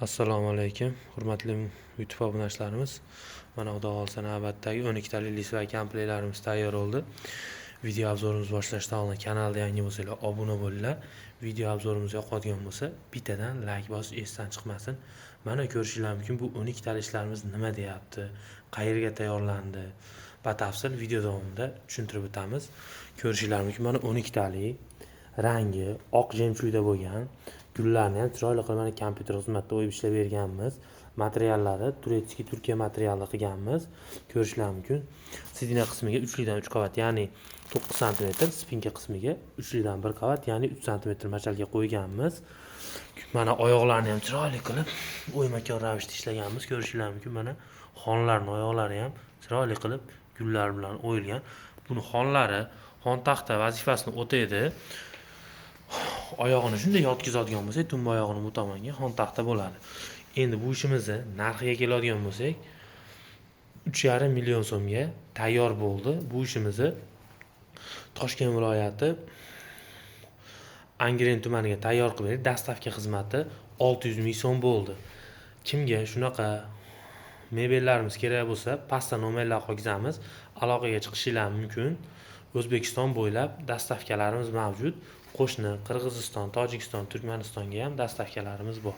Assalomu alaykum, hurmatli YouTube obunachilarimiz. Mana, Xudo xohlasa, navbatdagi 12 tali lisvay komplektlarimiz tayyor bo'ldi. Video обзор imiz boshlashdan oldin kanalda yangi bo'lsanglar, obuna bo'linglar. Video обзор imiz yoqadigan bo'lsa, bittadan like bosish esdan chiqmasin. Mana, ko'rishinglar mumkin, bu 12 tali ishlarimiz nima deyapti, qayerga tayyorlandi. Batafsil video davomida tushuntirib o'tamiz. Ko'rishinglar mumkin, mana 12 tali rangi oq жемчуг da bo'lgan. Gullarni ham chiroyli qilib, mana, kompyuter xizmatida o'yib ishlab berganmiz. Materiallari турецкий, Turkiya materialida qilganmiz. Ko'rishlar mumkin. Сиденье qismiga uchlikdan 3 qavat, ya'ni 9 santimetr, спинка qismiga uchlikdan 1 qavat, ya'ni 3 santimetr мочалка qo'yganmiz. Mana, oyoqlarini ham chiroyli qilib o'ymakor ravishda ishlaganmiz. Ko'rishinglar mumkin, mana xonlarning oyoqlari ham chiroyli qilib gullar bilan o'yilgan. Buni xonlari xontaxta vazifasini o'taydi. Oyog'ini shunday yotqizadigan bo'lsak, tumba oyog'ini bu tomonga, xontaxta bo'ladi. Endi bu ishimizni narxiga keladigan bo'lsak, 3,5 million so'mga tayyor bo'ldi. Bu ishimizni Toshkent viloyati Angren tumaniga tayyor qilib berdik. Доставка xizmati 600 ming so'm bo'ldi. Kimga shunaqa mebellarimiz kerak bo'lsa, pastda nomerlar qo'ygizamiz, aloqaga chiqishinglar mumkin. O'zbekiston bo'ylab доставка larimiz mavjud. Qo'shni Qirg'iziston, Tojikiston, Turkmanistonga ham доставка larimiz bor.